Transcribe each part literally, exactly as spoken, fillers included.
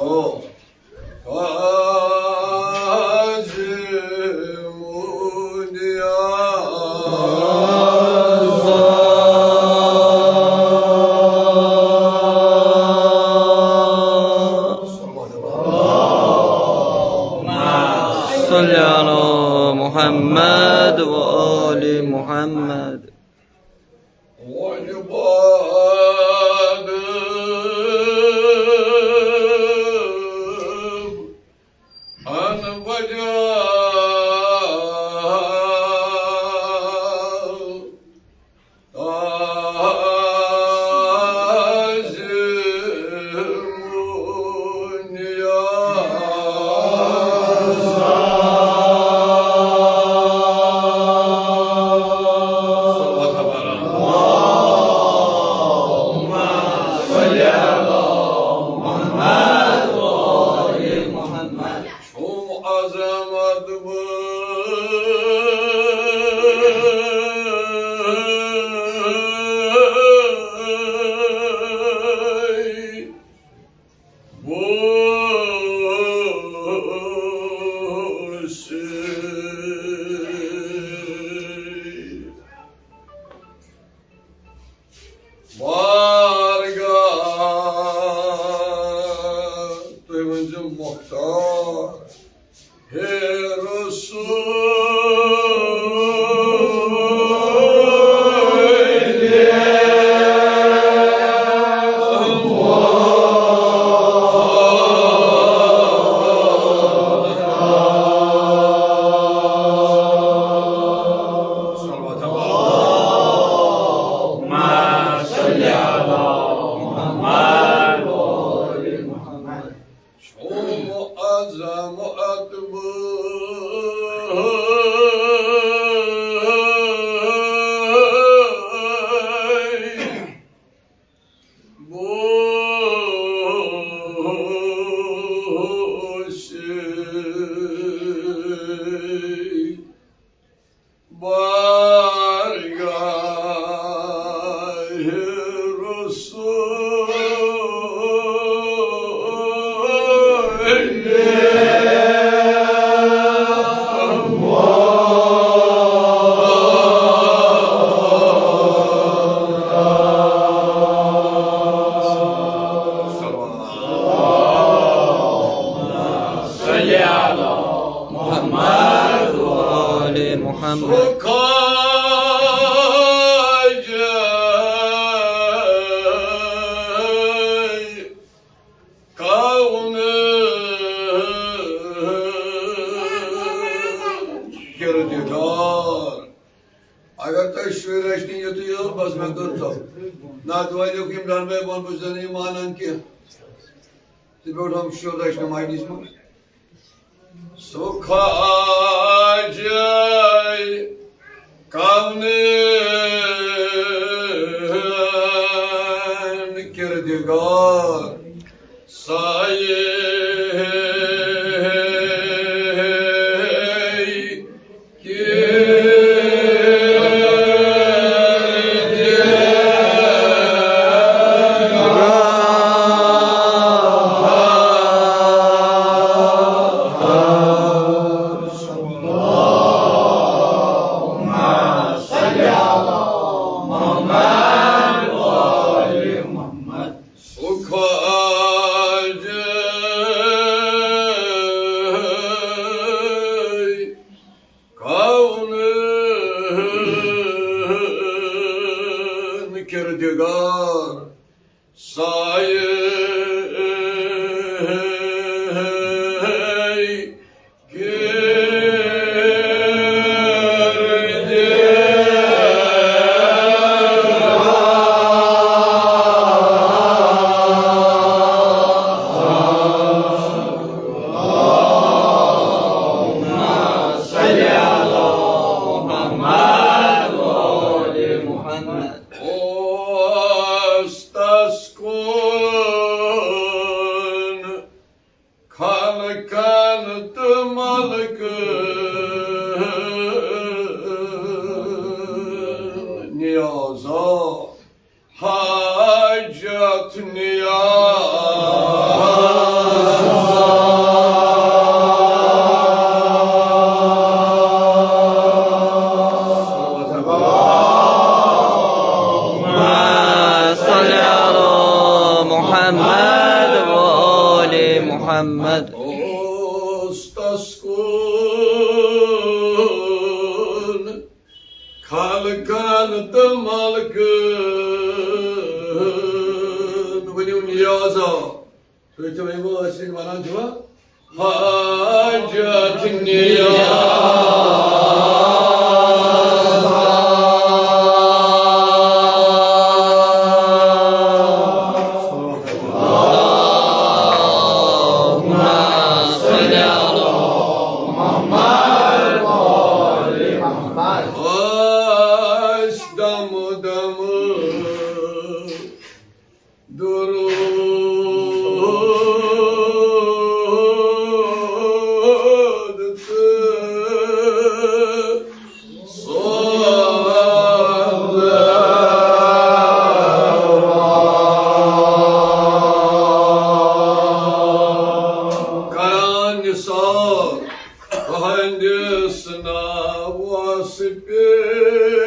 قاسم يا صل على محمد وآل محمد. وعباد أن بجا شوم عظمت بوی، بوسی. بارگاہ، تُہۍ ؤنۍزیو مۄختار، ہے رسول۔ شوم عظمت بوی، بوسی. بارگاہ رسول۔ صلی علی محمد و آل محمد۔ سُہ خواجہ کون کردگار۔ اگر تۄہہِ شُرۍ رچھنہِ یُتُے یوت، بس مےٚ کٔر تھپھ۔ نتہٕ وٲلِو یِم ڈنڈٕ بٲے بۄن، بہٕ چھُس نہٕ یہِ مانان کینٛہہ۔ تہٕ بیوٗٹھ ہم شُر رچھنہِ مجلس منٛز۔ سُہ خواجہ کونین کردگار۔ سایہ سُہ خواجہ کونین کردگار۔ سایہ اوس تس کُن خلقن تہٕ ملکن نیازا حاجت نیاز۔ محمد۔ اوس تس کُن خلقن تہٕ ملکن۔ ؤنِو نیازا۔ تُہۍ تہِ ؤنِو، أسۍ ییٚلہِ وَنان چھِوا، حاجت نیاز۔ أسۍ دم دم درود تہٕ صلوات کران نثار تُہنٛدِس ناوس پٮ۪ٹھ۔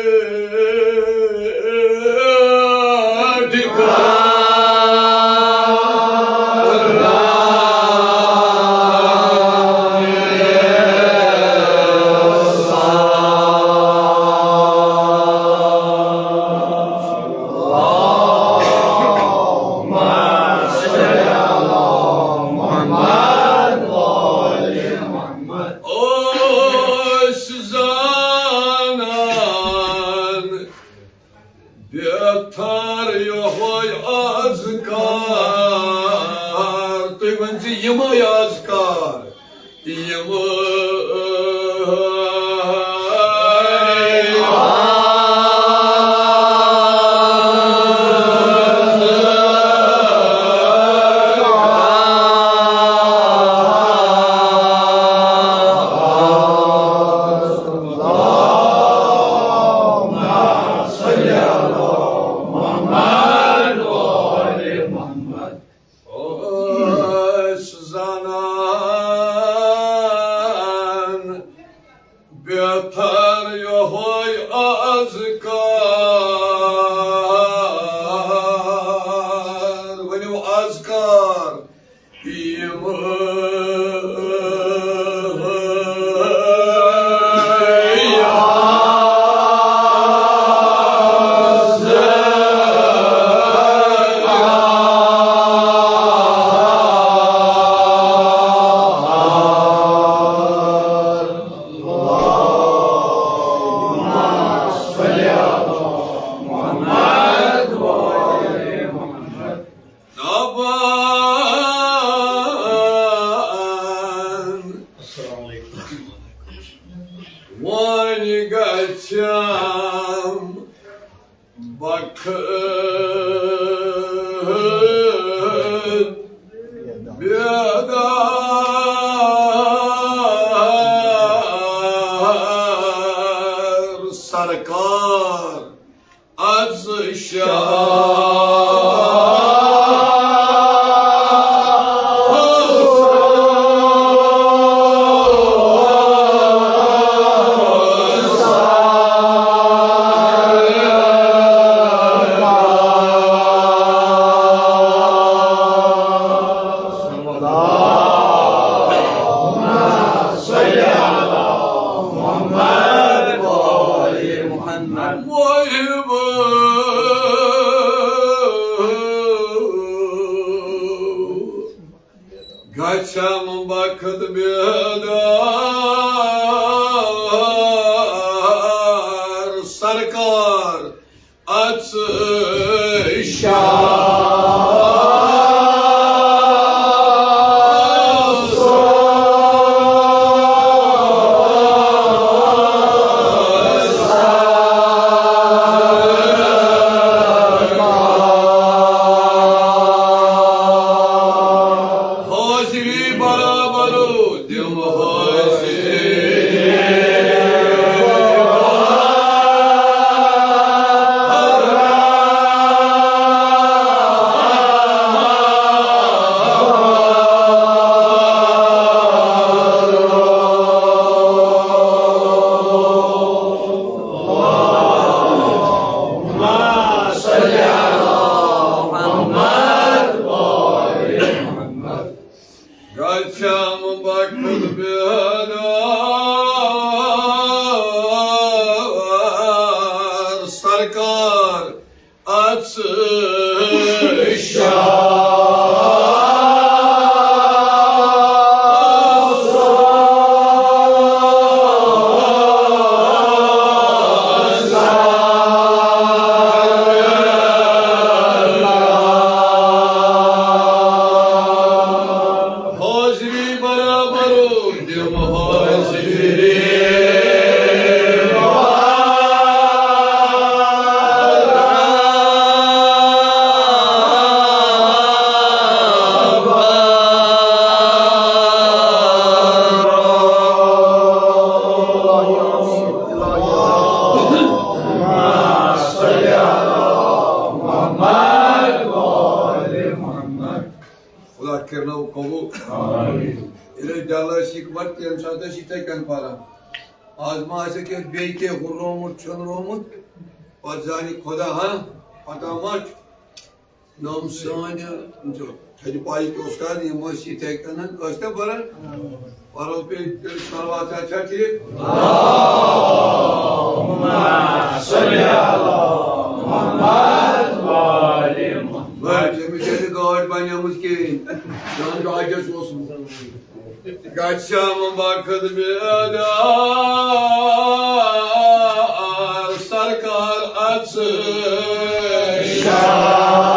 أسۍ زانان بیتھر یۄہے اذکار۔ تُہۍ ؤنۍ زِ یِمے اذکار، یِمے۔ أسۍ زانان بیتھر یۄہے اذکار۔ ؤنِو اذکار۔ دپان۔ السلام علیکم۔ وۄنۍ گژھم بخت بیدار سرکار۔ از شاہ محب۔ گژھم بخت بیدار سرکار اژ شاہ۔ حاضری برابر دم حاضری۔ شام وقت بیدار سرکار اژ شام۔ حاضری برابر دم حاضری۔ خدا کرنو قبول۔ ییٚلہِ أسۍ ڈل ٲسۍ یِکوَٹ، تَمہِ ساتہٕ ٲسۍ یِتھَے کٔنۍ پَران۔ آز ما آسہِ کینٛہہ بیٚیہِ کینٛہہ ہُررومُت، ژھیوٚنرومُت، پَتہٕ زانہِ خۄدا، ہاں، پَتہ ما چھُ؟ یِم سٲنۍ، یِم چھِ تھدِ پایِکۍ اُستاد، یِم ٲسۍ یِتھَے کٔنۍ، ٲسۍ نا پَران؟ پرو پہ تیٚلہِ صلوات چھا ٹھیٖک؟ اللهم صل علی محمد وآل محمد۔ بھائی، تٔمِس چھےٚ نہٕ گٲڑۍ بنیمٕژ کِہیٖنۍ۔ جان ڈاکٹرس اوسمُت۔ گژھم وقت بیدار سرکار اژ شام۔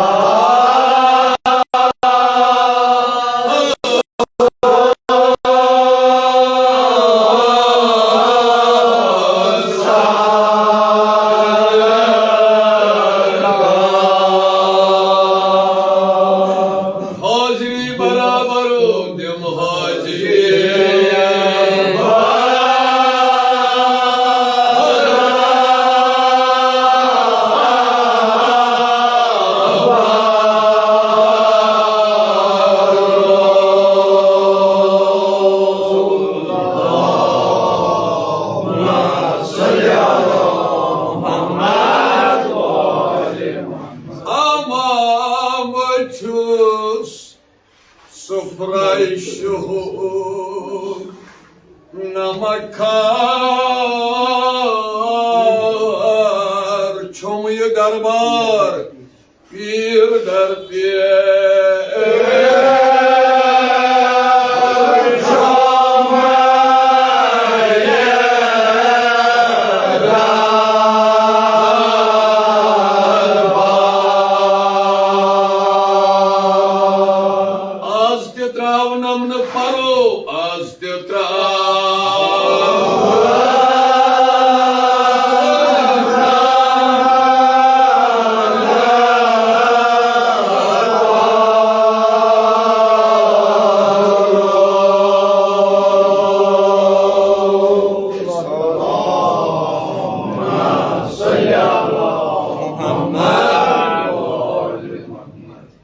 حاضری برابر دم حاضری۔ اما بہٕ چھُس سفرہ شوق نمک کھار، چھوٚم یہِ دربار پیر در پیر۔ آز تہِ تراونم نہٕ پرو، آز تہِ تراو۔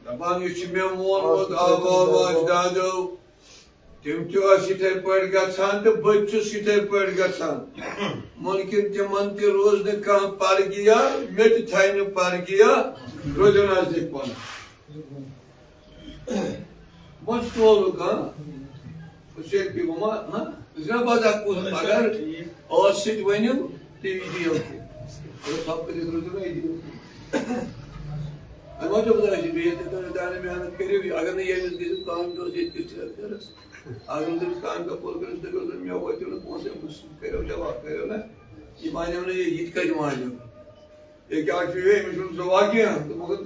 دپان، یہِ چھُ مےٚ مونمُت آباو اجدادو۔ تِم تہِ ٲسۍ یِتھَے پٲٹھۍ گژھان تہٕ بہٕ تہِ چھُس یِتھَے پٲٹھۍ گژھان۔ مُمکِن تِمن تہِ روٗز نہٕ کانٛہہ پرگیا، مےٚ تہِ تھایہِ نہٕ پرگیا، روزیو نزدیٖک پانہٕ۔ وۄنۍ چھُ تولُک، ہاں؟ أسۍ چھِ أکۍ پیغمبر، ہاں؟ أسۍ چھِنہ پتہ کُس، اگر ٲس سۭتۍ ؤنِو، تُہۍ دِیِو تہِ۔ اگر ژھۄپہٕ کٔرِتھ روٗزِو نہ ییٚتی۔ اَمہِ موٗجوٗب ہسا چھِ بیٚیہِ ییٚتہِ کٔرِو، دانہِ محنت کٔرِو، اگر نہٕ ییٚمِس گٔژھِو کامہِ دۄہس ییٚتہِ کٔرِو، اگر نہٕ تٔمِس کامہِ دۄہ پوٚر کٔرِو، تٔمِس دوٚپ، مےٚ وٲتِو نہٕ پونٛسہٕ، أمِس کٔرِو جواب، کٔرِو نہ۔ یہِ مانیو نہٕ یہِ، یہِ تہِ کَتہِ مانیو؟ یہِ کیٛاہ چھُ، ہے، أمِس چھُنہٕ زُوا کینٛہہ، تہٕ مگر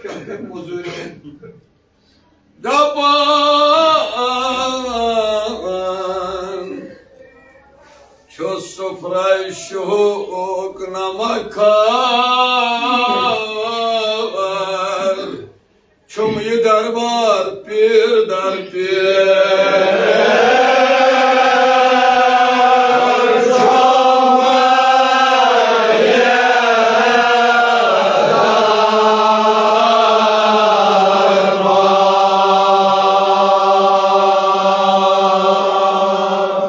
کیٛاہ کَرِ مٔزوٗرۍ؟ دپان چھُ سفرہ شوق نمک کھار، چھُم یہِ دربار پیر در پیر۔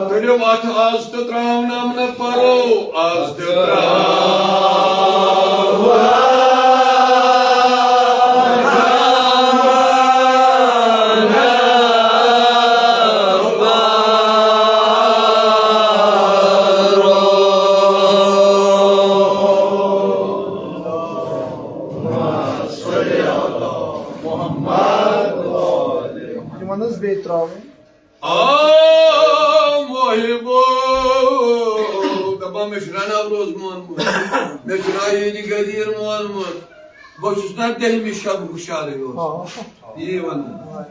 تُلِو اَتھ آز تہٕ ترٛاونم نہٕ پرو، آز تہٕ ترٛاو۔ محبو، دپان مےٚ چھُ ناو روز مونمُت، مےٚ چھُ ناو عیٖدِ غدیٖر مونمُت، بہٕ چھُس نہ دٔہمہِ شب ہُشارٕے یوت۔ یی ونان۔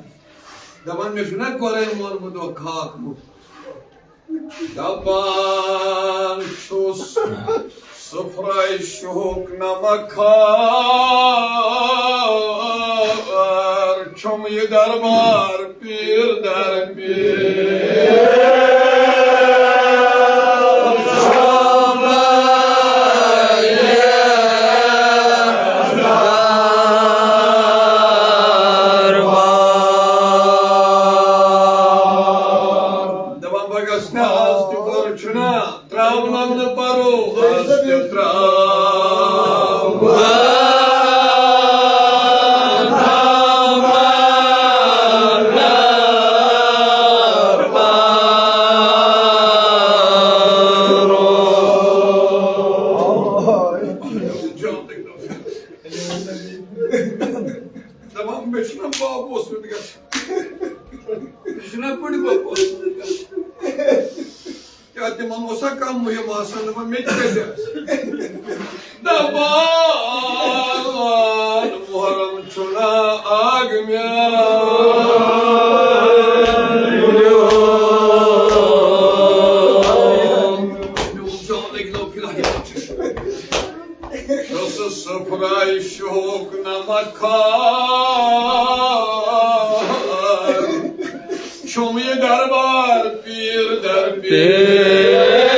دپان مےٚ چھُ نہ قۄرٲنۍ مونمُت، دۄہ خاک مُت۔ دپان چھُس، سفرے شوق نمک کھار، چھُم یہِ دربار پیر در پیر۔ دپان بہٕ گژھٕ نہٕ آز تہِ گۄرٕ چھُنہ۔ تراونم نہٕ پرو، آز تہِ تراو۔ دپان، مےٚ چھُنہ بب اوسمُت گژھُن۔ مےٚ چھُنہ بٕڈِ بب اوسمُت گژھُن۔ کیٛاہ تِمن اوسا کانٛہہ مُہِم آسان؟ دَپان، مےٚ تہِ گژھِ آسٕنۍ۔ دَپان، محرم چھُنہ آگ مےٚ۔ میون جان لگہِ نو فِلحال۔ چھُس سفرے شوق نمک کھار، چھُم یہِ دربار پیر در پیر۔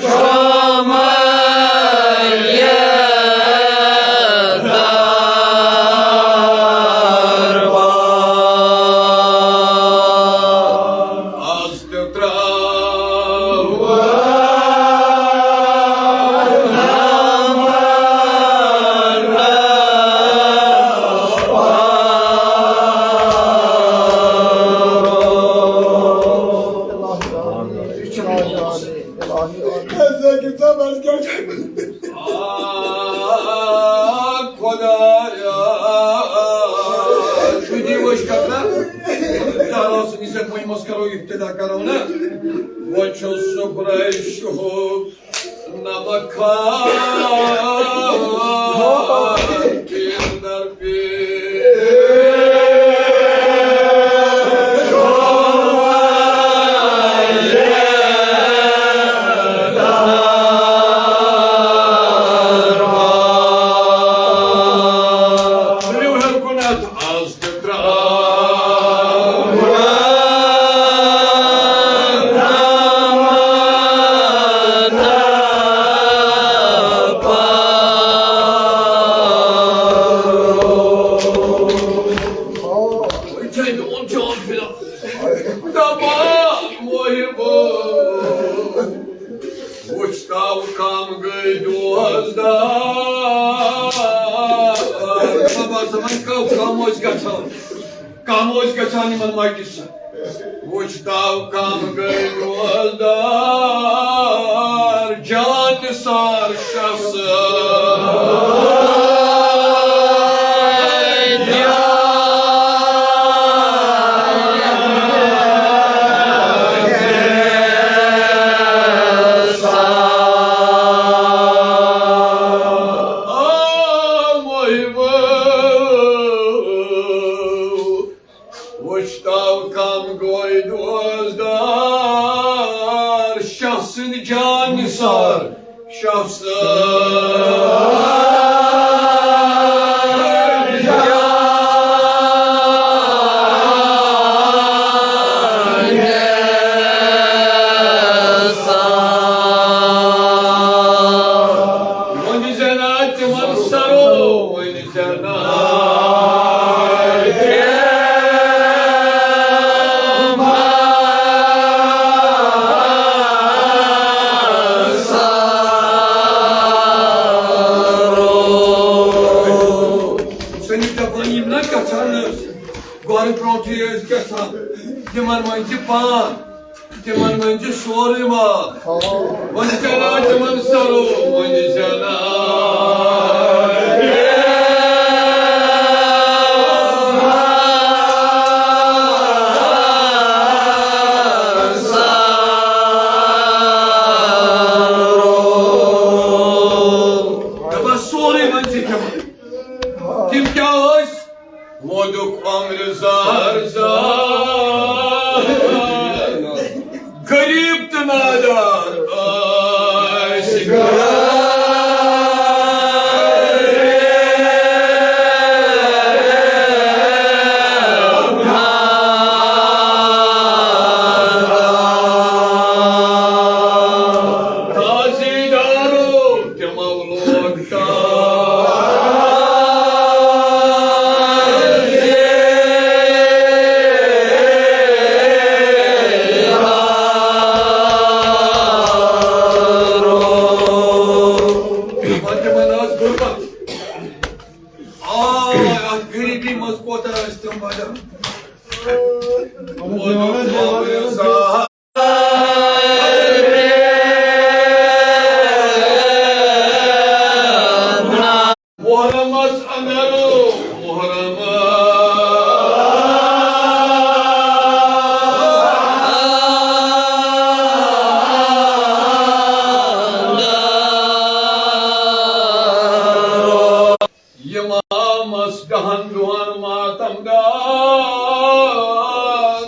چھُم یہِ دربار۔ آز تہِ تراو۔ آ، خدایا، شُدی وٕچھ کَتھ۔ دارو سٕنٛدِس یَتھ مُہِمَس کَرو اِبتِدا کَرو نا۔ وۄنۍ چھُ سُپرَے شُہُک نمک کھار۔ تُلِو ہیوٚر کُن اَتھ، آز تہِ ترٛاو۔ وۄنۍ چھے میون جان فِدا۔ دَپان محبو، وُچھتاو کم گٔے دوستدار۔ بابا زمان کم، کم ٲسۍ گژھان، کم ٲسۍ گژھان یِمن مجلسن۔ وُچھتاو کم گٔے دوستدار، جان نثار شخص۔ آ محبو، وُچھتاو کم گوے دوستدار، شاہ سٕنٛدۍ جان نثار، شاہ سٕنٛدۍ جان نثار۔ وۄنۍ زینہ تِمن سرو، وۄنۍ سٲنِس دَپان یِم نہ گژھان ٲسۍ، گۄڈٕ برونٛٹھٕے ٲسۍ گژھان، تِمن منٛز چھِ پان۔ تِمن منٛز چھُ سورُے مال۔ وۄنۍ زینہ تِمن سرو، وۄنۍ زینہ۔ محرمس اندر محرم۔ امامس دہن دۄہن ماتم دار،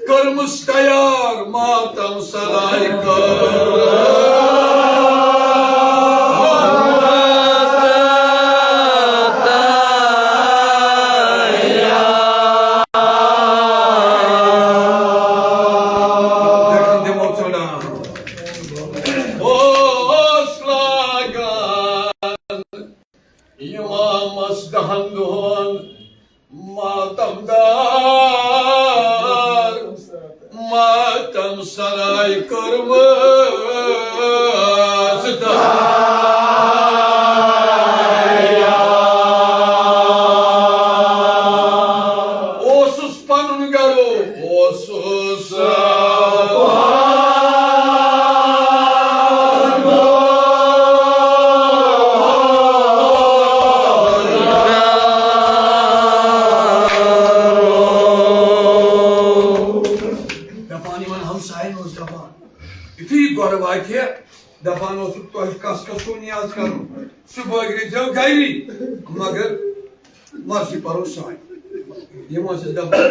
کٔرمٕژ تیار ماتم سرای کٔر۔ دِمو چڑان۔ اوس لاگان امامس دہن دۄہن ماتم دار، ماتم سرای کٔرمٕژ تیار۔ اوسُس پنُن گرو، اوسُس دپان، یِمن ہمساین اوس دپان، یُتھُے گۄڈٕ واتہِ ہے، دپان اوسُکھ، تۄہہِ کس کس چھُو نیاز کرُن؟ سُہ بٲگرٲوزیو گری، مگر مرثی پرو سانہِ۔ یِم ٲسۍ دپان،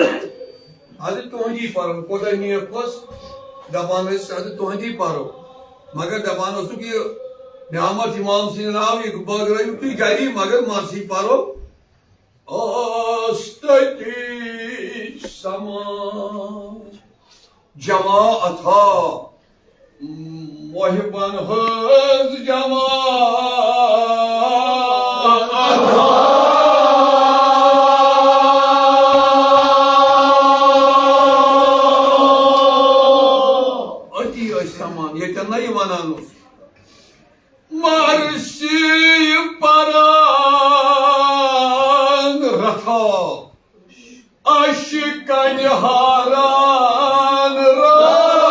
ادٕ تُہنٛدی پرو، کوتاہ نیک اوس، دپان ٲسۍ، ادٕ تُہنٛدی پرو۔ مگر دپان اوسُکھ، یہِ نعمت امام سٕنٛدِ ناو، یہِ بٲگرٲیِو تُہۍ گری، مگر مرثی پرو۔ ٲس تٔتی سمان جماعتھا، محبن ہٕنٛز جماعتھا۔ أتی ٲسۍ سمان، ییٚتٮ۪ن نہ یہِ ونان اوس۔ مرثی پران رتھا، عاشقن ہاران رتھا۔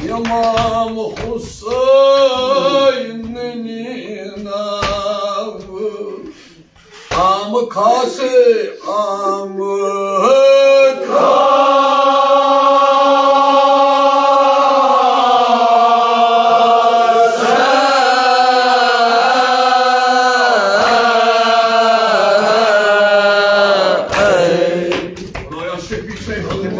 امام حسین ناو عام خاص، عام خاص۔ خدایا، شفیع شیخ الدین۔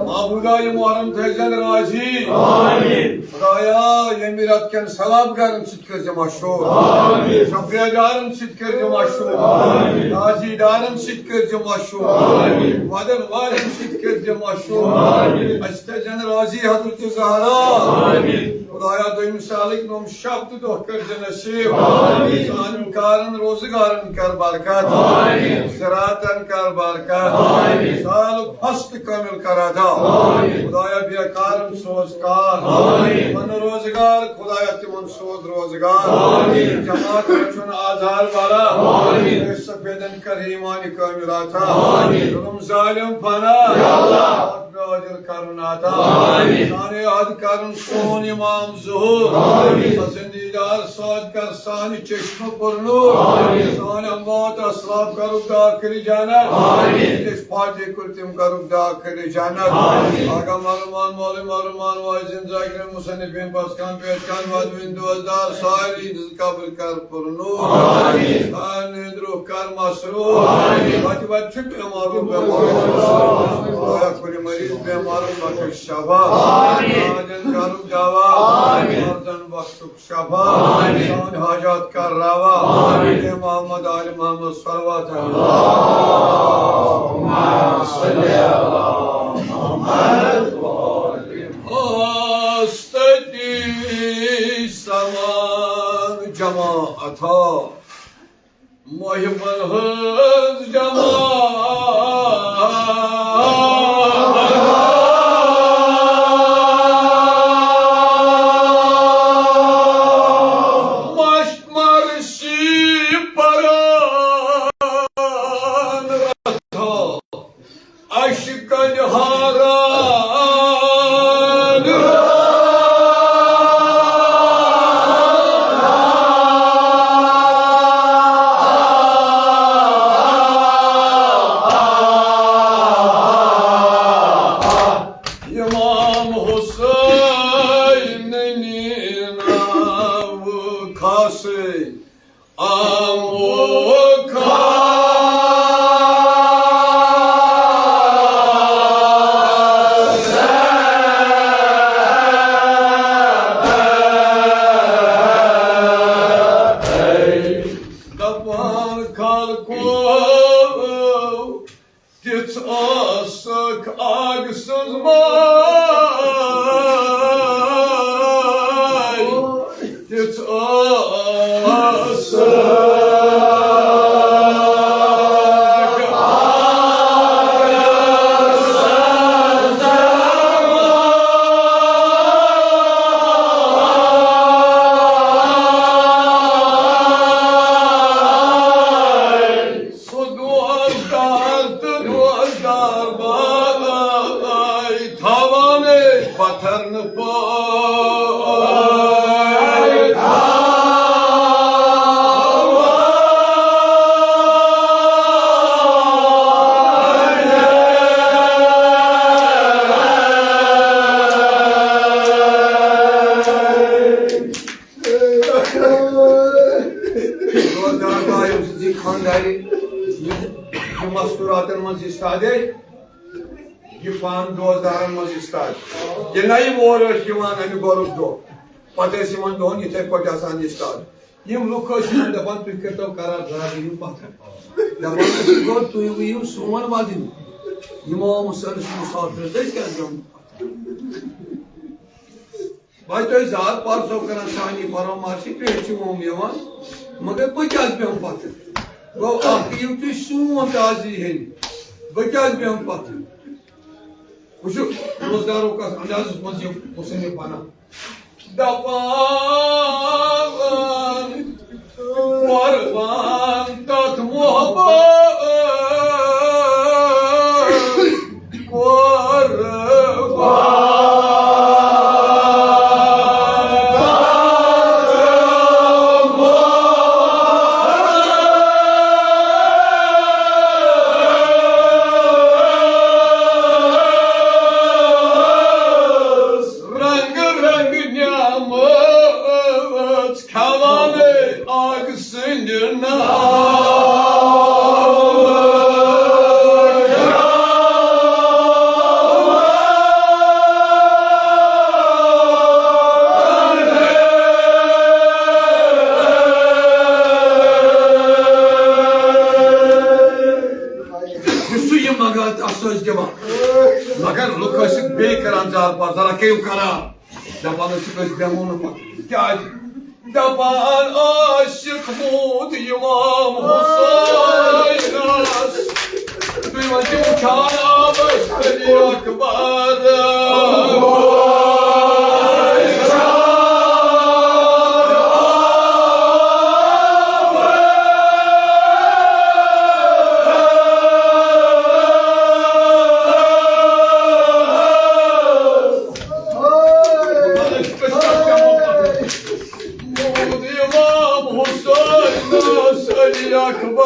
معبودا، یہِ محرم تھٲیزٮ۪ن راضی۔ آمین۔ خدایا، ییٚمہِ رٮ۪تہٕ کٮ۪ن ثواب گارن سۭتۍ کٔرۍ زِ مشہوٗر۔ آمین۔ شفیع دارن سۭتۍ کٔرۍ زِ مشہوٗر۔ آمین۔ قاضی دارن سۭتۍ کٔرۍ زِ مشہوٗر۔ آمین۔ ودن والٮ۪ن سۭتۍ کٔرۍ زِ مشہوٗر۔ آمین۔ اَسہِ تھٲیزٮ۪ن راضی حضرت زہرا۔ آمین۔ خدایا، دوٚیمہِ سالٕکۍ نۄم شب تہٕ دۄہ کٔرۍ زِ نصیب۔ آمین۔ سانٮ۪ن کارن روزگارن کر برکت۔ آمین۔ زراعتن کر برکت۔ آمین۔ سالُک فصل کامل کر عطا۔ آمین۔ خدایا، بیکارن سوز کار۔ آمین۔ یِمن روزگار، خدایا، تِمن سوز روزگار۔ آمین۔ جماعت رچھُن آزار بلا۔ آمین۔ سفیدن کر ایمان کامل عطا۔ آمین۔ ظلم ظالم فنا۔ یا اللہ۔ حق نادر کرن عطا۔ آمین۔ سانہِ یاد کرن سون امام ظہور۔ آمین۔ پسندیدار ساد کر سانہِ چشم پر نور۔ آمین۔ سانہِ اموات اسلاف کرُکھ داخل جنت۔ آمین۔ ییٚتہِ أسۍ فاتح کوٚر تِم کرُکھ داخل جنت۔ آمین۔ آغا مرحوم، مولوی مرحوم، واعظین، ذاکرین، مصنفین، پس کان پیش کان، وادوین دوستدار، سارے ہٕنٛز قبر کر پر نور۔ آمین۔ سارے ہٕنٛدۍ روح کر مسرور۔ آمین۔ وتہِ وتہِ چھِ بیمارو بیمارو۔ خدایا، کُنہِ مریض بیمارن بخش شفا۔ آمین۔ مرضن کرُکھ دوا۔ آمین۔ مرضن بخشُکھ شفا۔ آمین۔ سٲنۍ حاجات کر روا۔ آمین۔ اے محمد آل محمد صلوات۔ اللہم صل علی محمد۔ آستتی سمان جماعتا۔ محبن ہٕنٛز جماعت۔ سٕنٛز ماے تِژھ ٲس۔ سُہ دوستار تہٕ دوستار بلاے تھاوان ٲسۍ پتھر نہٕ پٲے تھاوان۔ روزدار بایو سٕنٛزِ خانٛدارِ یِم، یِم مستوٗراتن منٛز استادے، یہِ پان روزدارن منٛز استاد۔ یہِ نَیہِ وور ٲسۍ یِوان اَمہِ گۄڈُک دۄہ، پتہٕ ٲسۍ یِمن دۄہن یِتھے پٲٹھۍ آسان استاد۔ یِم لُکھ ٲسۍ یِمن دَپان، "تُہۍ کٔرۍتو قرار، زیادٕ یِیِو پتھر۔" دَپان ٲسۍ، "گوٚو تُہۍ یِیِو سون وَدُن، یِمو آو سٲنِس مُسافِرس، أسۍ کیٛازِ دِمو پتھر؟" بہٕ تۄہہِ زار پرزو کران سانی پرو مارسی پیٹھ چھِ ووم یِوان، مگر بہٕ کیٛازِ بیٚہمہٕ پتہٕ؟ گوٚو اکھ یِیِو تُہۍ سون تازی ہیٚنہِ، بہٕ کیٛازِ بیٚہمہٕ پتہٕ؟ وٕچھِو، روزدارو کتھ اندازس منٛز یہِ مصنف ونان۔ دپان قربان تتھ محبت قربان۔ رنگ رنگ نعمت کھٮ۪وان آگ سٕنٛدِ نار۔ یُس سُہ یہِ منٛگان تہٕ اَتھ سۭتۍ دِوان۔ مگر لُکھ ٲسِکھ بیٚیہِ کران زار پار، ذرا کٔرِو کران۔ دپان ٲسِکھ أسۍ بیٚہمو نہٕ پتہٕ۔ کیٛازِ؟ دپان عاشق موٗد امام حسینس۔ تُہۍ ؤنِو وٕچھان آو أسۍ علی اکبر۔ امام حسینس علی اکبر۔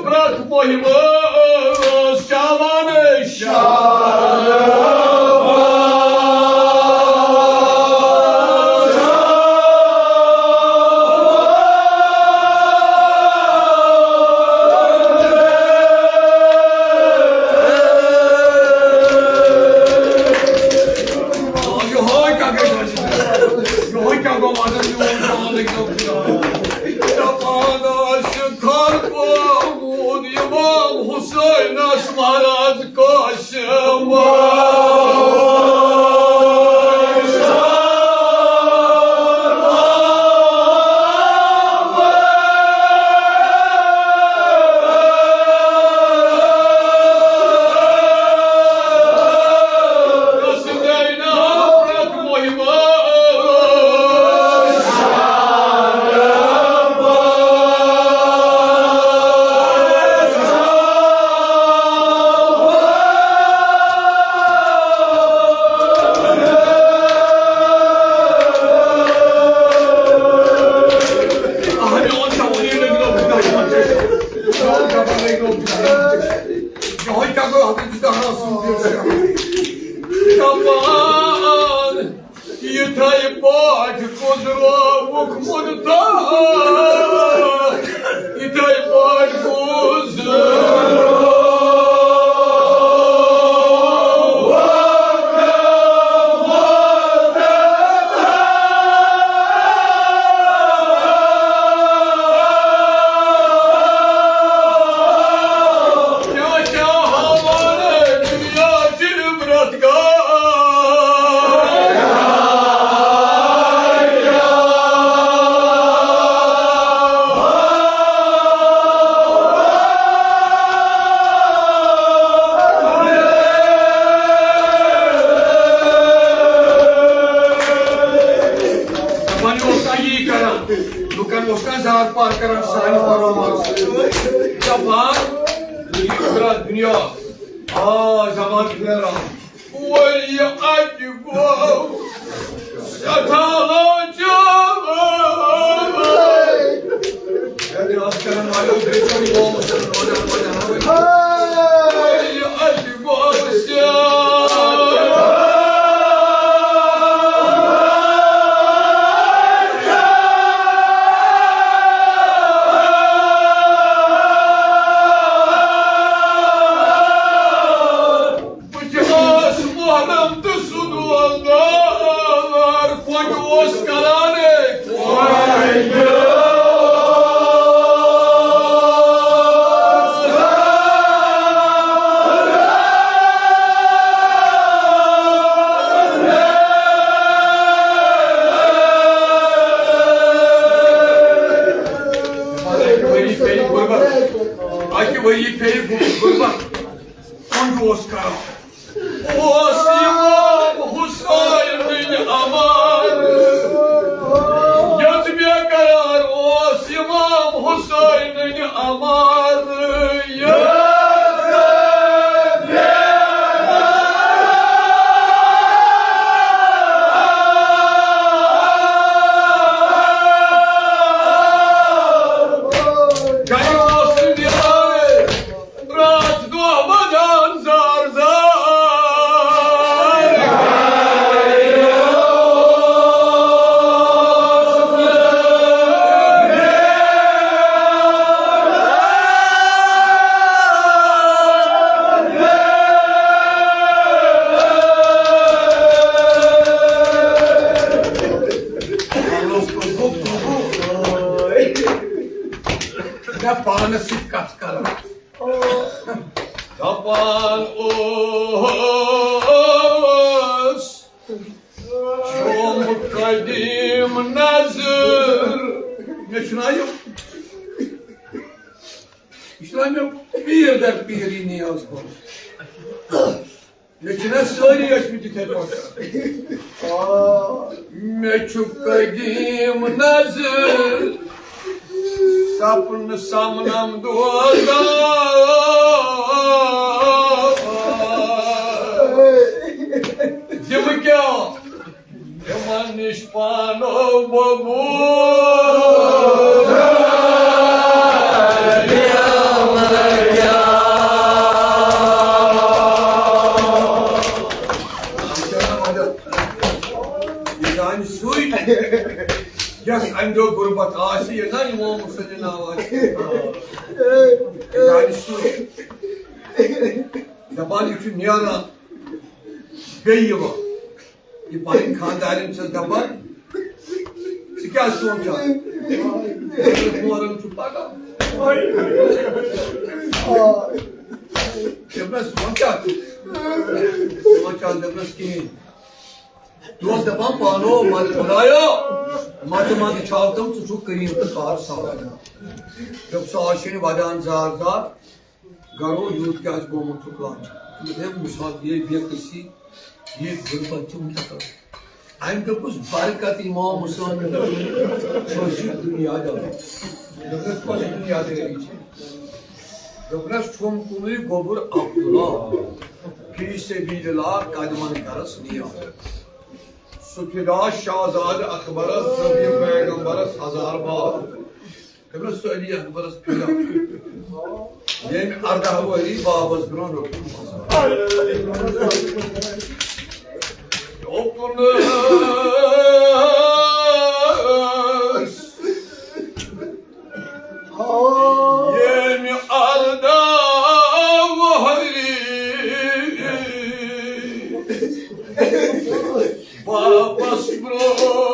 پرٛٮ۪تھ مُہِمہٕ ٲس چاوان شاہ۔ یِہوٚے کیٛاہ گٔے؟ یِہوٚے کیٛاہ گوٚو؟ مگر میون جان لٔگۍ نہٕ خۄداے۔ دَپان ٲسۍ کَر پوٚمُت اِمام حُسینَس مَرَض قاسم۔ دَپان، یِتھَے پٲٹھۍ گُزرووُکھ مُدتَہ، یِتھَے پٲٹھۍ گُزرووُکھ۔ پار کران سانہِ پرامال سۭتۍ۔ دپان، یہِ چھُ درٛاو دُنیا۔ آ، زمان پھیران۔ وۄنۍ یہِ اَتہِ گوٚو سٮ۪ٹھاہ لاچار۔ یعنی، آز کرن والٮ۪و بیٚیہِ چھُ یہِ گوٚمُت۔ وۄنۍ یہِ اَتہِ بہٕ تہِ اوس محرم تہٕ سُہ دُعاگار، کۄنٛگہِ اوس کران ہے۔ اکہِ ؤری پیٚیہِ غُربت، اکہِ ؤری پیٚیہِ غُربت، کۄنٛگ اوس کران۔ اوس امام حسینٕنۍ امان، یتھ مےٚ قرار اوس امام حسینٕنۍ امان۔ گرِ اوس نہٕ نیران، راتھ دۄہ ودان زار زار۔ مےٚ پانس سۭتۍ کتھ کران۔ دپان اوس چھُم قدیم نظر۔ مےٚ چھُنہ یہِ، یہِ چھُنہ مےٚ پیٖر در پیٖری نیاز کوٚرمُت۔ مےٚ چھِنہ سٲری ٲسمٕتۍ یِتھَے پٲٹھۍ۔ آ، مےٚ چھُ قدیٖم نظر، سپنہٕ سمنم دودان۔ تِم کیٛاہ؟ تِمن نِش پانو بوٗز۔ یہِ زانہِ سُے، یَس اَمہِ دۄہ غُربت آسہِ، یہِ نا اِمام حُسینہِ ناو آسہِ۔ یہِ زانہِ سُے۔ دَپان، یہِ چھُ نیران، بیٚیہِ یِوان۔ یہِ پنٕنۍ خانٛدارِنۍ چھَس دَپان، "ژٕ کیٛاہ سونٛچان؟ مورَن چھُ پَگاہ؟" دوٚپنَس، "وۄنۍ کیٛاہ چھُ؟ سونٛچان؟" دوٚپنَس، "کِہیٖنۍ۔" یہِ اوس دَپان پانہٕ، "وۄنۍ خۄدایا، مَتہٕ مَتہٕ چھاو تِم، ژٕ چھُکھ کٔرِو تہٕ کار سَوال۔" دوٚپ سُہ، آز چھُنہٕ وَدان زار زار۔ گرو یوٗت کیٛاہ آسہِ گوٚمُت چھُ کانٛہہ چھُ۔ تٔمِس ہے مُصاب یے بے کسی، یے غُربت چھِ وٕنکیٚس کران۔ أمۍ دوٚپُس، "برکت امام حسین چھُ دُنیا دار۔" دوٚپنَس، "کۄس دُنیا دٲری چھِ؟" دوٚپنَس، "چھُم کُنُے گوٚبُر عبداللہ، فی سبیل اللہ قدمن کرس نیاز۔ سُہ فدا شاہزادٕ اکبرس، نبی پیغمبرس ہزار بار۔" دوٚپنَس، "سُہ علی اکبرس پھِرِ ییٚمۍ اَرداہ ؤری بابس برٛونٛہہ روٚٹمُت مَزٕ۔" دوٚپنَس، ییٚمۍ اَرداہ ؤری بابس برٛونٛہہ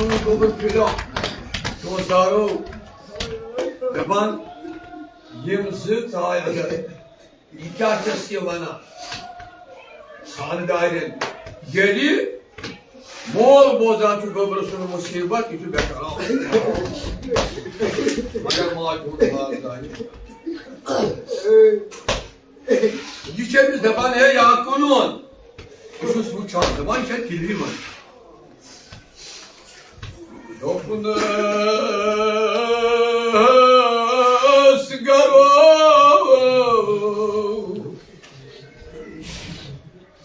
گوٚبُر پھِریو دوستدارو، دَپان، یِم زٕ ژاے اَگر، یہِ کیٛاہ چھَس یہِ وَنان؟ خانٛدارٮ۪ن ییٚلہِ مول بوزان چھُ گوٚبرٕ سُنٛد مُصیٖبت، یہِ چھُ بے قرار۔ مگر ماجہِ ہُنٛد ماز زانہِ۔ یہِ چھِ أمِس دَپان، "ہے یا کُنوُن۔" بہٕ چھُس وٕچھان، دَپان، "یہِ چھا کِلری منٛز؟" دوٚپنَس، "گَرو،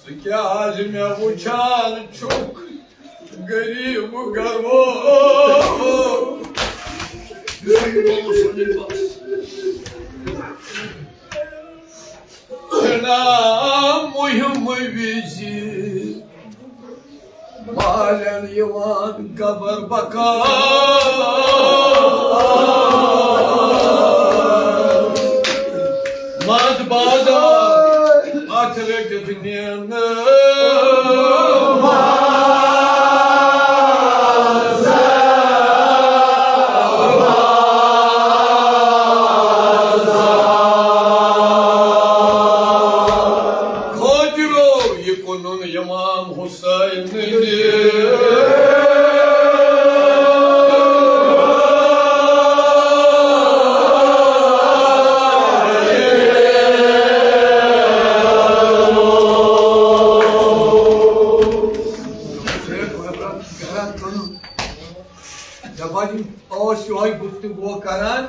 ژٕ کیٛازِ مےٚ وٕچھان چھُکھ غریٖب گَرو؟" چھنا مُہِم وِزِ مالٮ۪ن یِوان قبر بکار۔ منٛز بازار اَتھ رٔٹِتھ نِنہٕ۔ خٲطرو یہِ کُنُن امام حسین۔ دَپان، یِم ٲسۍ یِہوٚے گُفتگو کران،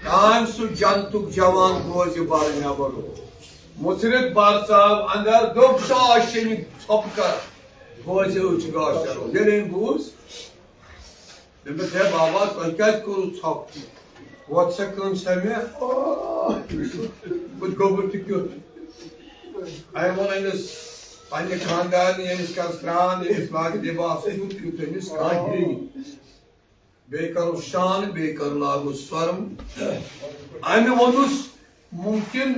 تام سُہ جنتُک جوان گوزِ بر نٮ۪بر اوس۔ مُژرِتھ بر ژاو اندر، دوٚپ، "سُہ آسہِ ژھۄپہٕ کران، گوزِ أچھ گاش کرو۔" ییٚلہِ أمۍ بوٗز، دوٚپمَس، "ہے بابا، تۄہہِ کیٛازِ کوٚروٕ ژھۄپہٕ؟ وۄتھ سا، کٕم سا مےٚ؟" بہٕ گوٚبُر تہِ کیُتھ۔ أمۍ ووٚن أمِس پنٛنہِ خانٛدارنہِ، ییٚمِس کَرٕ سرٛان، ییٚمِس لاگہِ لِباس، یُتھ یُتھ أمِس کانٛہہ ہیٚیہِ۔ بیٚیہِ کَرُس شان، بیٚیہِ کَرٕ لاگُس سۄرُم۔ أمۍ ووٚنُس، مُمکِن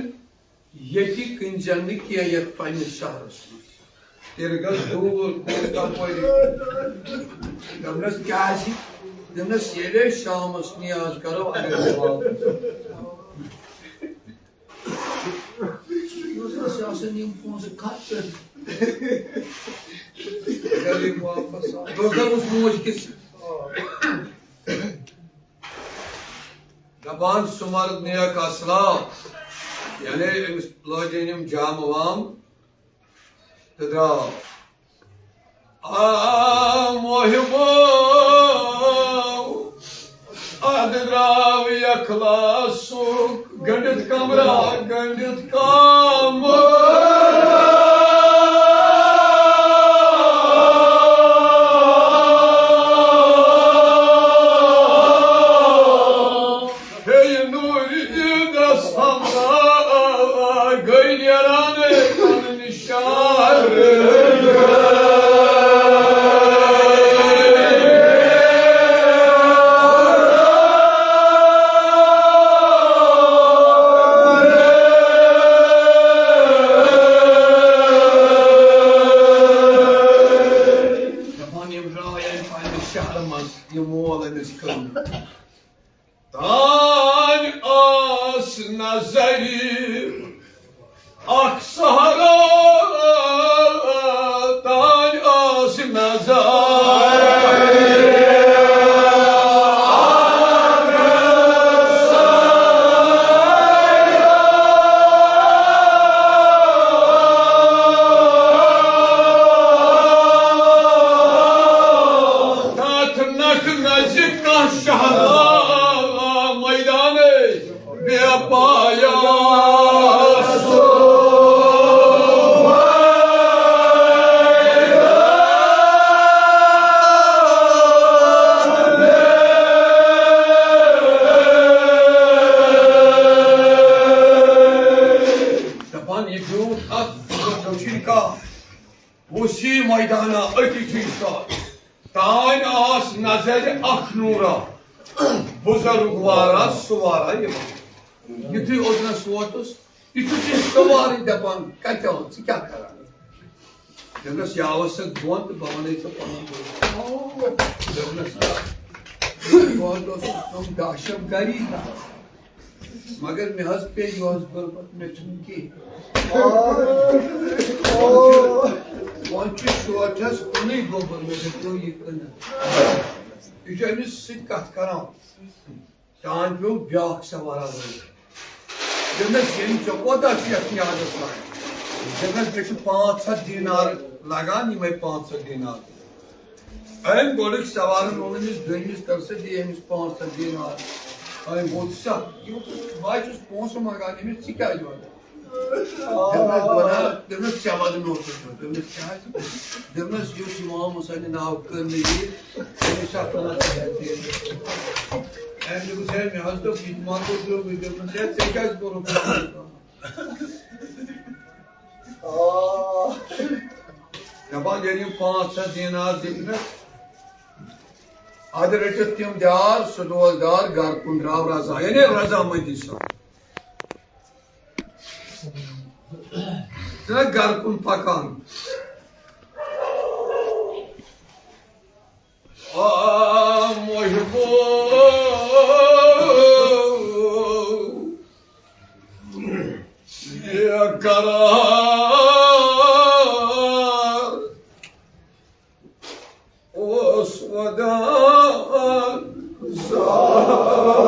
ییٚتہِ کٕنۍ زٮ۪ن نہٕ کینٛہہ یَتھ پنٛنِس شہرَس منٛز۔ تیٚلہِ گژھ دوٗر کُن کَپٲرۍ۔ دوٚپنَس، "کیٛازِ؟" دوٚپنَس، "ییٚلے شامَس نیاز کَرو، اگر بہٕ واپَس یُس اَسہِ آسَن یِم پونٛسہٕ خرچ کٔرِتھ، اگر یِم واپَس آو۔" دوستن اوس موج کِژھ۔ دَپان، سُہ مرد نیک اصلا، یعنی أمِس لٲجِن یِم جامہٕ وامہٕ تہٕ درٛاو۔ آ محبو، اَدٕ درٛاو اخلاصُک گٔنٛڈِتھ کمرہ، گٔنٛڈِتھ کمرہ۔ ہے نوٗرِ دیٖدس ہمراہ گٔے نیران پنٕنۍ شہر۔ دپان یِم درٛاے اَمہِ پننہِ شہرٕ منٛز، یہِ مول أمِس کٕم۔ تانۍ ٲس نظرِ اکھ سہارا، تانۍ ٲس نظرِ۔ تتھ نکھ نزِ کانٛہہ شہلا مٲدانَے بے پایاس۔ دپان یہِ بیوٗٹھ اکھ کٔشیٖرِ کانٛہہ وسیع مٲدانہ أتی چھُ یہِ ساتھ۔ تانۍ آس نظرِ اکھ نوٗرا، بُزرگ وارا سُوارا یِوان۔ یُتھُے اوٚتنَس ووتُس، یہِ چھُس یہِ سوارٕے دَپان، "کَتہِ آو، ژٕ کیٛاہ کَران؟" دوٚپنَس، "یاوَس سا بۄن تہٕ بہٕ وَنَے ژےٚ پَنُن دٔلیٖل۔" دوٚپنَس، "بہٕ حظ اوسُس تِم دہشت گردی کران، مگر مےٚ حظ پیٚیہِ یۄس غربت، مےٚ چھُنہٕ کِہیٖنۍ۔ وۄنۍ چھُ شوٹھَس کُنُے گوٚبُر، مےٚ دَپیو یہِ کٕنَن۔ یہِ چھُ أمِس سۭتۍ کَتھ کران۔" تان پیوٚو بیٛاکھ سوارا وٲلۍ۔ دوٚپنَس، "ییٚمہِ ژےٚ کوتاہ چھُ یَتھ نیازَس لَگان؟" دوٚپنَس، "مےٚ چھُ پانٛژھ ہَتھ دینار لَگان، یِمَے پانٛژھ ہَتھ دینار۔" أمۍ گۄڈٕنِکۍ سوارَن ووٚن أمِس، دوٚیمِس، "کر سا دِ أمِس پانٛژھ ہَتھ دینار۔" أمۍ ووٚن، "سا، یہِ بہٕ چھُس پونٛسہٕ منٛگان أمِس، ژٕ کیٛازِ وَنان؟" دوٚپنَس، "بہٕ نہ، دوٚپنَس، ژےٚ وَدٕ نوکُس نہٕ۔" دوٚپنَس، "کیٛازِ؟" دوٚپنَس، "یُس اِمام حُسینہِ ناو کٔر نہٕ یہِ، أمِس چھِ اَتھ وَنان تحدیٖد۔" أمۍ دوٚپُس، "ہے، مےٚ حظ دوٚپ، یہِ تہِ ما کوٚر درٛوگُے؟" دوٚپنَس، "ہے، ژےٚ کیٛازِ کوٚرُتھ درٛوگُے؟" دَپان، ییٚلہِ یِم پانٛژھ ہَتھ دینار دِتنَس، اَدٕ رٔٹِتھ تِم دار، سُہ روزدار گَرٕ کُن درٛاو رضا، یعنی رضامندی سان۔ ژٕ نہ گرٕ کُن پکان۔ آ محبوب، یہ قرار اوس ودان زار۔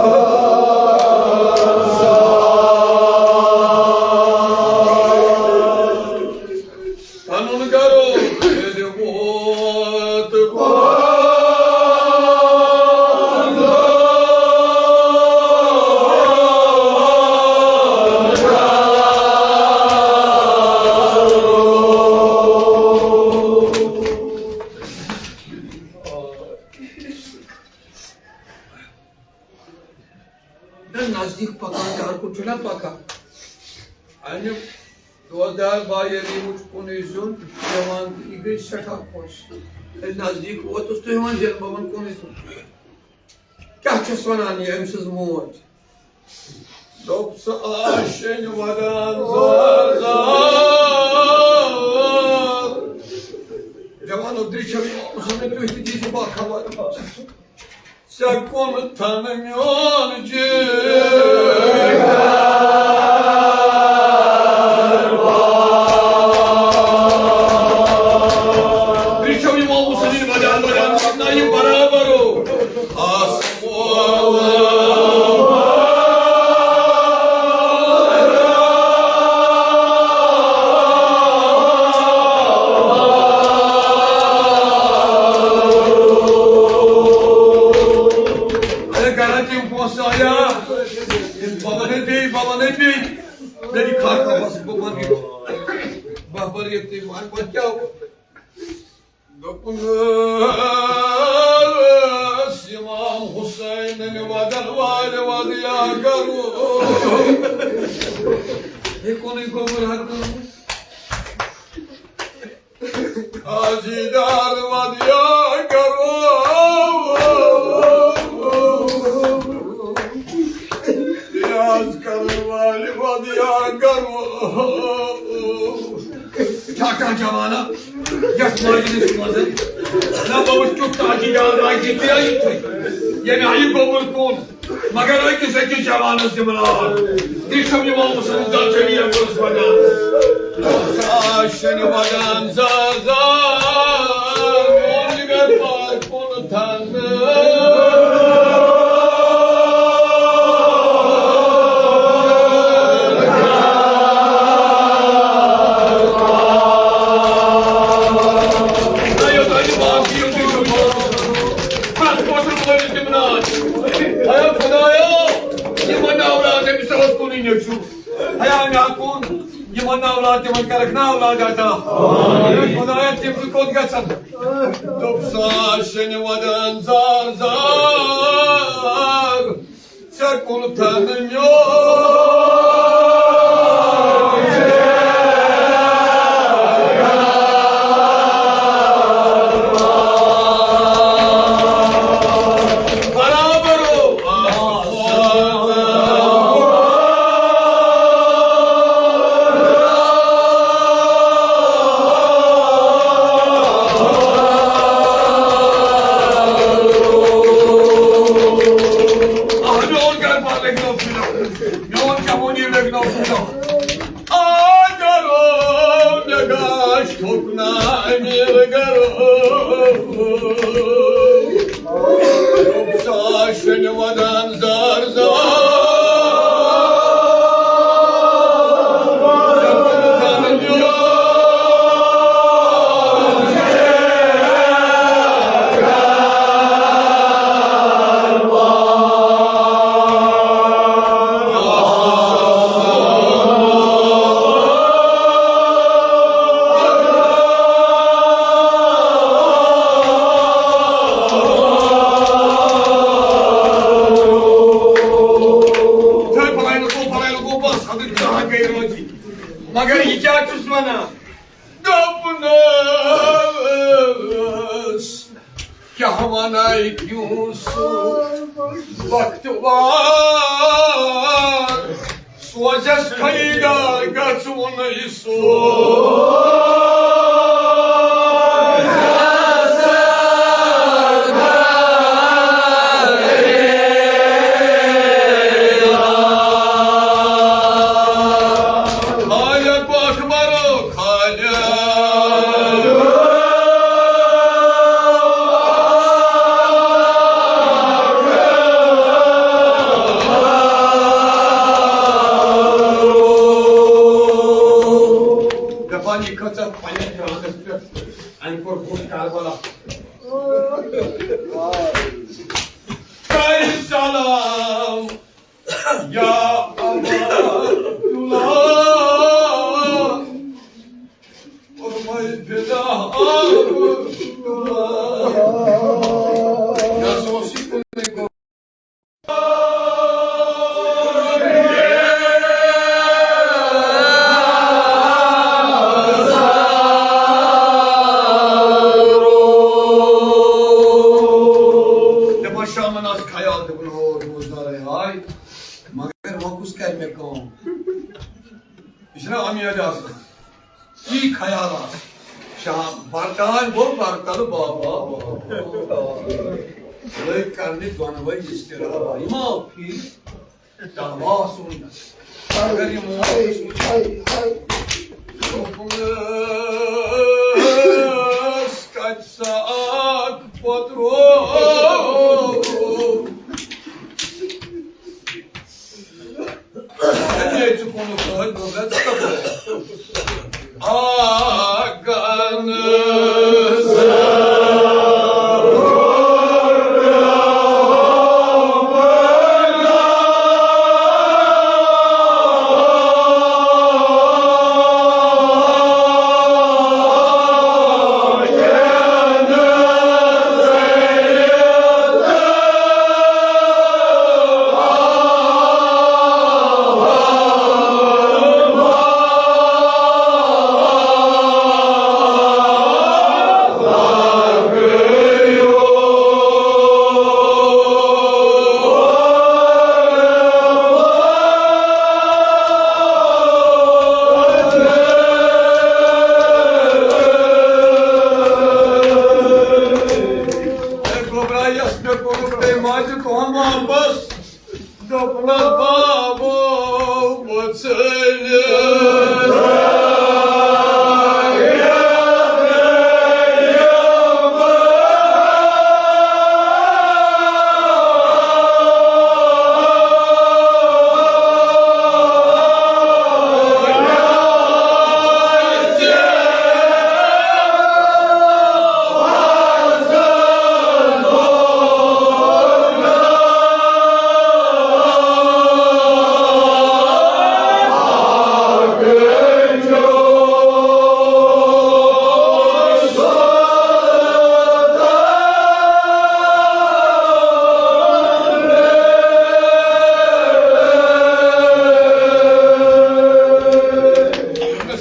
پنُن گرٕ ییٚلہِ ووت پان۔ نہ، نزدیٖک پکان، گرٕ کُن چھُ نہ پکان۔ اَمیُک دوستدار باے علی وُچھ کُنُے زوٚن، جوان تہٕ یہِ گٔے سٮ۪ٹھاہ خۄش۔ ییٚلہِ نزدیٖک ووتُس، تُہۍ وۄنۍ زینہٕ بابن کُنُے زوٚن۔ کیٛاہ چھَس وَنان یہِ أمۍ سٕنٛز موج؟ دوٚپ سُہ آشِنۍ وَدان زار زار۔ جوانو، درٛچھو یِمو سُنٛد تُہۍ تہِ دیٖزِ باخبر۔ ژےٚ کُن تھن میون جگر۔ وٕچھو یِمو مُسلِم بجان بجان نہ یہِ برابر او۔ آسمو۔ اے گرا تِم پونٛسہٕ آیا؟ بابا نے بیٚیہِ، بابا نے بیٚیہِ۔ مےٚ دِ کھاتہٕ بس، بہٕ وَنہٕ یہِ۔ بہٕ وَنہٕ یہِ تہِ، وَنہٕ پَتہٕ کیٛاہ اوس؟ دوٚپُن، "ٲس اِمام حُسینَن وَدَن والہِ وَدٕ یا گَرو۔" ہے، کُنُے گوٚبُر ہا کُنُے۔ خاصیدار ودیا کرو، ریاض کرن والہِ ودیا کرو۔ چھا کانٛہہ جوانا یتھ مجلس منٛز؟ نہ بہٕ وٕچھ کیُتھ تاجی جان راجی تہِ آیہِ تُہۍ۔ ییٚمہِ آیہِ گوٚبُر کُن۔ مگر أکِس أکِس جوانس دِمہٕ نار۔ تہِ چھُم یِمو مُسلم زن چھُم یہِ اپُز ونان۔ آشن ونان زار زار۔ میون جگر پاک کُن تھنہٕ۔ نہ یوٚتام یہِ باقٕے یِم تہِ چھِ پرٛٮ۪تھ کٲنٛسہِ مٲلِس دِمہٕ نار۔ اے خدایا، یِمن نہٕ اولاد أمِس اوس کُنُے نیٚچوٗ۔ اے مےٚ کُن، یِمن نہٕ اولاد، تِمن کرکھ نہٕ اولاد عطا۔ اے خدایا، تِم تہِ کوٚت گژھن؟ دوٚپ سا شنہِ ودان زار زار۔ ژےٚ کُن تھنہٕ میون۔ برابر ہو۔ ودان زار زار۔ مگر یہِ کیٛاہ چھُس وَنان؟ دوٚپنَس، کیٛاہ وَنَے کیوں سُہ وقت وار؟ سوزس خیرا گژھُن سوز۔ خالق اکبر، خالق۔ دپان یہِ کۭژاہ پننِس گرٛاونٛڈس پٮ۪ٹھ أمۍ کوٚر بوٚڑ کربلا۔ کر سلام یا عبداللہ، فرمٲے فدا عبداللہ۔ یہِ ہسا اوس یہِ کُنُے۔ دپان شامن آس خیال، دپان ہو روزدارے آے، مگر وۄنۍ کُس کرِ مےٚ کٲم؟ یہِ چھُنہ اُمید آسان۔ یی خیال آس۔ شام بردان گوٚو برتل بابا، بابا۔ لٔگۍ کرنہِ دۄنوَے استرابا۔ یہِ ما آو فیٖل؟ دعوا آس وُنہِ۔ اگر یہِ موت اوس وُچھان۔ دوٚپُن، کَتہِ سا اکھ پوٚتُر۔ اَمے ژٕ کُنُتھ ٲدۍ بوزان ژٕ کَپٲرۍ؟ آگن اے گوٚبرا، یَس مےٚ کوٚرُکھ تَمہِ ماجہِ دۄہَن واپس۔ دوٚپنَس بابو وۄژھٲنِس۔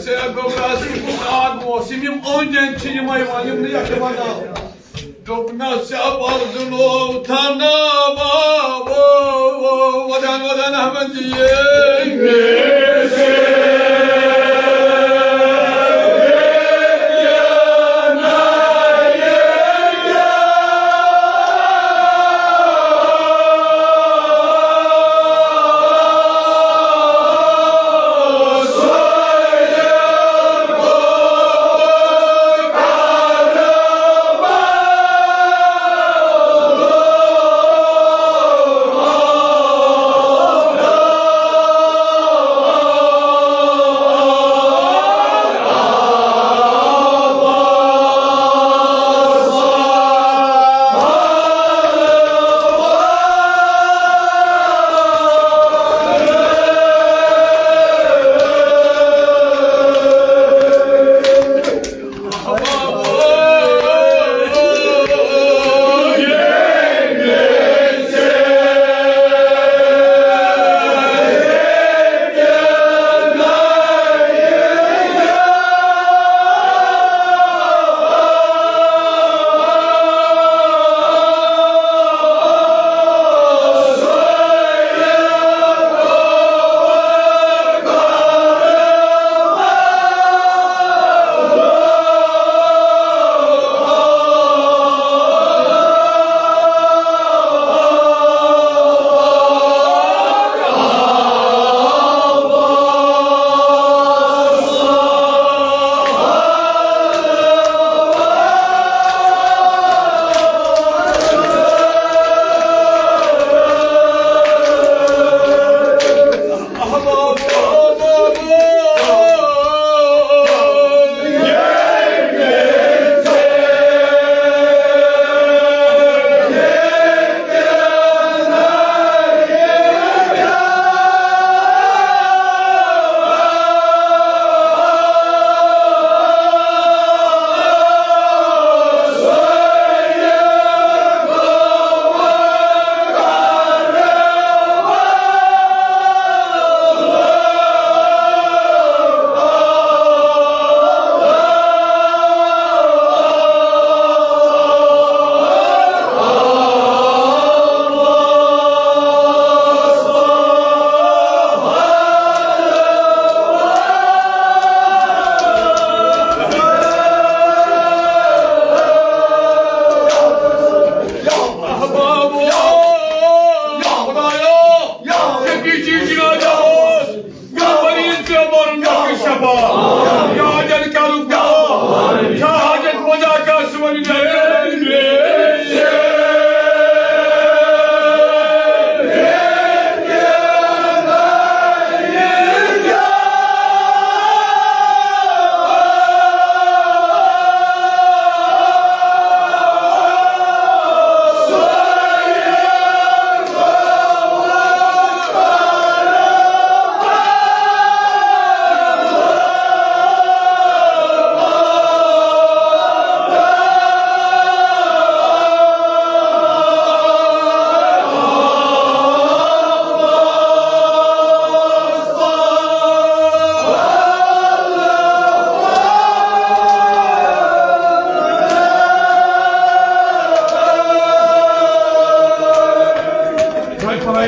سید گوٚبرا سٕنٛدِ ساتہٕ اوس یِم، یِم أنٛدۍ أنٛدۍ چھِ یِمَے وَنان، یِم نہٕ یَتھ وَنان۔ دوٚپنَس ژےٚ پرزٕنوو تھنا بابو، ودان ودان احمد جی۔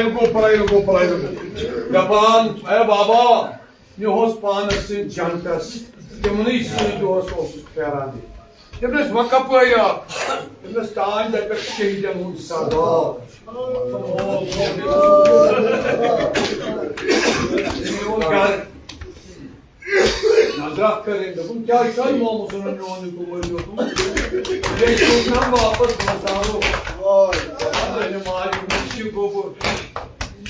گوٚو پرٛایو، گوٚو پرٛایو۔ دَپان، اے بابا، مےٚ اوس پانَس سۭتۍ جنتَس، تِمنٕے سۭتۍ اوس، اوسُس پھیران۔ تٔمۍ ٲسۍ وۄنۍ کپٲرۍ آو؟ تٔمۍ ٲسۍ تانۍ دَپٮ۪کھ شہیٖدَن ہُنٛد سردار۔ میون گرٕ۔ نظرا کٔرِتھ دوٚپُن، "کیٛاہ چھُ اَتھ محمد صٲبَن میون یہِ گوٚبُر دیُتمُت؟ یہِ چھُ نہ واپس وۄتاوُن۔" دَپان، "اَمہِ ماجہِ وُچھ یہِ گوٚبُر۔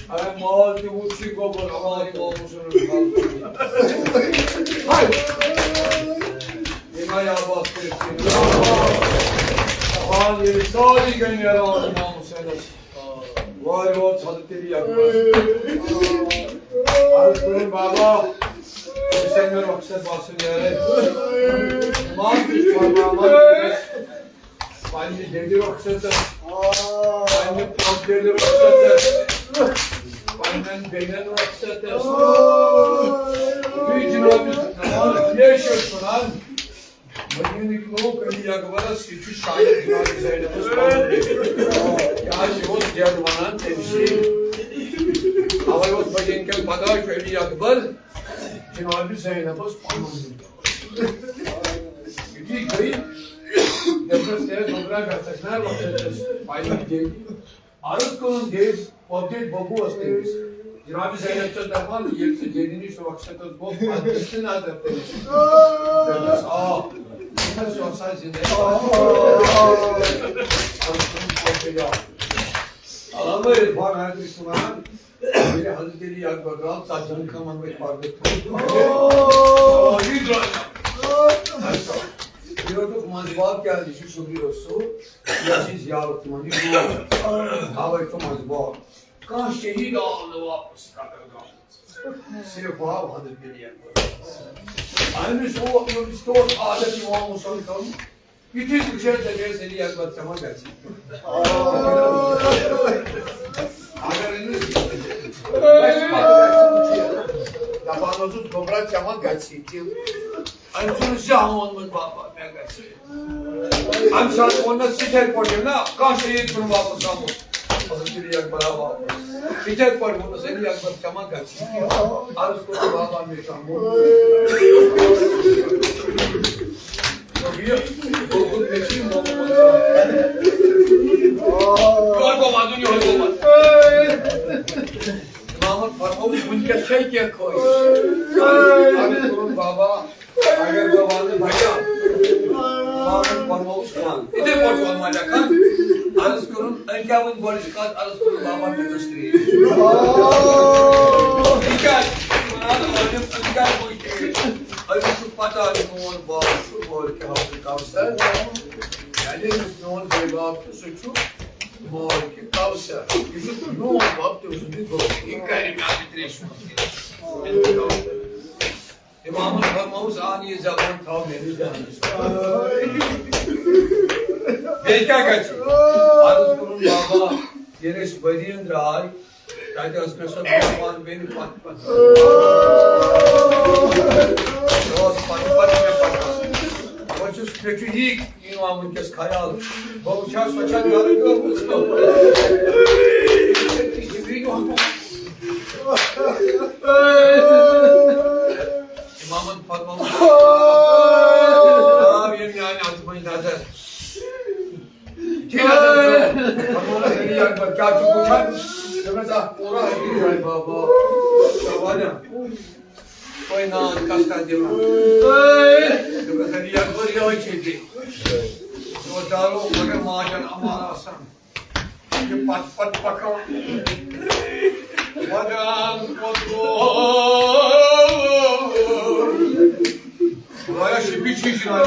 اَمہِ مال تہِ وُچھ یہِ گوٚبُر، اَمہِ ماجہِ محمد صٲبَن۔" ہاے! یہِ ما یہِ آباد کٔرِتھ ژےٚ؟ دَپان، ییٚلہِ سٲری گٔے نیران محمد صٲبَس۔ وارٕ وارٕ ژھۄدٕ تیٚلہِ یَکھ بَس۔ عرض کوٚرُن، "بابا، أمِس ہے مےٚ رۄخصت باسُن یارٕ۔ اِمام تہِ چھُ فرماوان، پنٛنہِ دٮ۪دِ رۄخصتَس، پنٛنہِ پۄپھ دٮ۪دِ رۄخصتَس، پنٛنٮ۪ن بیٚنٮ۪ن رۄخصتَس۔" یہِ جناب یُس نماز ہمیشہِ اوس پَران، مدیٖنٕکۍ لوٗکھ علی اکبرس، یہِ چھُ شاید جناب زینبس پنُن۔ کیٛازِ یہِ اوس ڈیڈ ونان تٔمۍ سٕے۔ اوے اوس مدیٖنہٕ کٮ۪ن پتہ چھُ علی اکبر جناب زینبس پنُن۔ یُتھُے گٔے، دوٚپنس، "ہے گوٚبرا، گژھکھ نا رۄخصتس پننہِ دِنۍ؟" عرض کوٚرُن، "دِس، وۄپدِتھ بوٚبوس تٔمِس۔" جناب زینب چھَس دَپان، ییٚلہِ سُہ جیٚنہِ نِش رۄخصت اوس گوٚمُت، پَتہٕ دِژ تہِ نظر تٔمِس۔ دوٚپمَس، "آ، یہِ چھَس یۄس آسہِ زِندَے۔" عرض کوٚرُن، "پوشہِ جان۔" علامہ عرفان حضرت چھُ وَنان، ییٚلہِ حضرت علی اکبر درٛاو، ژتجِہَن کَمَن ؤتھۍ پَردٕ۔ آ، یہِ درٛاو۔ یہِ روٚٹُکھ منٛزباگ، کیٛازِ یہِ چھُ شُکرِ رسول۔ یہِ چھِ زیارت تِمن، یہِ گوٚو۔ اوے چھُ منٛزباگ۔ کانٛہہ شہیٖد آو نہٕ واپس قبرگاہ۔ صرف آو حضرت علی اکبر۔ أمِس اوس، أمِس تہِ اوس عادت یِوان مُسلمان کرُن۔ یُتھُے وٕچھِ ہا، دَپہِ ہَس، "علی اکبر، ژےٚ ما گژھِ؟" اگر أمِس دَپان اوسُس، "گوٚبرا، ژےٚ ما گژھِ کِنہٕ؟" أمۍ چھُنہٕ زانٛہہ ووٚنمُت، "بابا، مےٚ گژھِ۔" اَمہِ ساتہٕ ووٚن مےٚ تِتھَے پٲٹھۍ، نہ، کانٛہہ شہیٖد چھُنہٕ واپس آمُت۔ حضرت علی اکبر آو واپس۔ تِتھَے پٲٹھۍ ووٚنُس، "علی اکبر، ژےٚ ما گژھِ؟" عرض کوٚر، "بابا، مےٚ چھُ آمُت۔" دوٚپ، "یہِ گوٚبُر مےٚ چھُ یہِ مومُت۔" یورٕ گوٚو وَدُن، یورٕ گوٚو وَدُن۔ اِمامَن فرمووُس، "وٕنکٮ۪س چھے کینٛہہ خٲہِش؟" عرض کوٚرُن، "بابا، اگر بہٕ وَنہٕ بَچان۔" اِمامَن فرمووُس، "وَن۔" یِتھَے پٲٹھۍ ووٚن وۄنۍ لیکھان۔ عرض کوٚرُن، أمۍ کیٛاہ ووٚن گۄڈٕنِچ کَتھ؟ عرض کوٚرُن، "بابا، مےٚ گٔژھ ترٛیش۔" یہِ کیٛازِ چھُ وَنان عٲلِم، أمۍ کیٛازِ گوٚو یہِ ترٛیش؟ أمِس چھُ پَتہ، میون باب چھُ مٲلکِ حوض کوثر۔ یعنی یُس میون بٔڈۍ باب چھُ، سُہ چھُ مٲلکِ کوثر۔ یہِ چھُ میون باب، تٔمۍ سُنٛدُے گوٚو۔ یہِ کَرِ مےٚ اَتھ ترٛیشہِ منٛز۔ اِمامَن فرمووُس، "اَن یہِ زبان تھاو میٲنِس دہنَس پٮ۪ٹھ۔ بیٚیہِ کیٛاہ گژھِ؟" عرض کوٚرُن، "بابا، ییٚلہِ أسۍ مدیٖنہٕ درٛاے، تَتہِ ٲس مےٚ سۄ بیمار بیٚنہِ پَتھ پَتھ۔ سۄ ٲس پَتھ پَتھ مےٚ پَکان۔ بہٕ چھُس، مےٚ چھُ یی یِوان وٕنکیٚس خیال، بہٕ وٕچھٕ ہا، سۄ چھا گرٕ گٔمٕژ کِنہٕ۔" اِمامَن فرمووُس، "ترٛاو یہِ میٛانہِ اَتھٕ منٛز نظر۔" ٹھیٖک حظ چھُ۔ فرمووُس، "علی اکبر، کیٛاہ چھُکھ وٕچھان؟" دوٚپمَس، "اَکھ پوٗرٕ حقیٖقت بابا، ژٕ وَنان، سۄے ناد کَس کَتھ دِوان؟" دوٚپمَس، "علی اکبر، یِہوٚے چھے دِنۍ۔ یہِ اوس ڈارو، مگر ماجَن اَمار آسان۔ یہِ پَتھ پَتھ پَکان۔ وَدان پوٚتُس۔ خۄدایا، شفیع چھُے جناب۔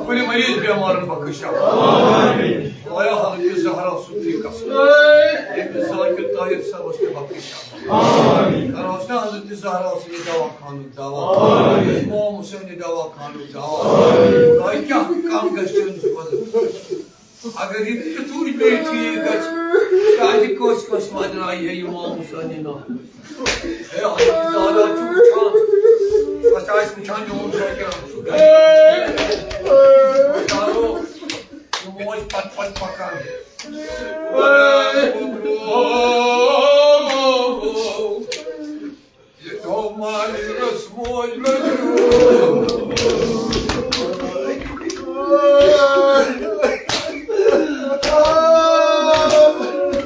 کُنہِ مریض بیمارن بخش۔ خۄدایا، حضرت زہرا صدیقس۔ ییٚمہِ ذاکر طاہر صٲبس تہِ بخش۔ کرو حظ نا حضرت زہرا سٕنٛدِ دوا خانُک دوا۔ امام حسین دوا خانُک دوا۔ خۄدایا، کیٛاہ کم گژھِ چٲنِس فضلس؟ اگر یہِ تیُتھُے بیٚیہِ ٹھیٖک گژھِ، کیٛازِ کٲنٛسہِ کٲنٛسہِ وَنہِ نہ، یہِ ہے امام حسینٕے ناو۔ ہے، اَتھ کِتابہ چھُ وٕچھان، سۄ چھِ اَسہِ وٕچھان، میون شوقیان چھُ گژھِ۔ وۄنۍ کَرو، یِمو ٲسۍ پَتہٕ پَتہٕ پَکان۔ یہِ گوٚو مالی رسموے مجنون۔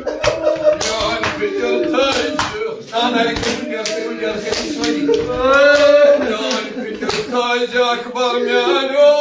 میٛانہِ پِتٕر تھٲے ژٕ۔ میٛانہِ پِتٕر تھٲے زِ اکبر میٛانیو۔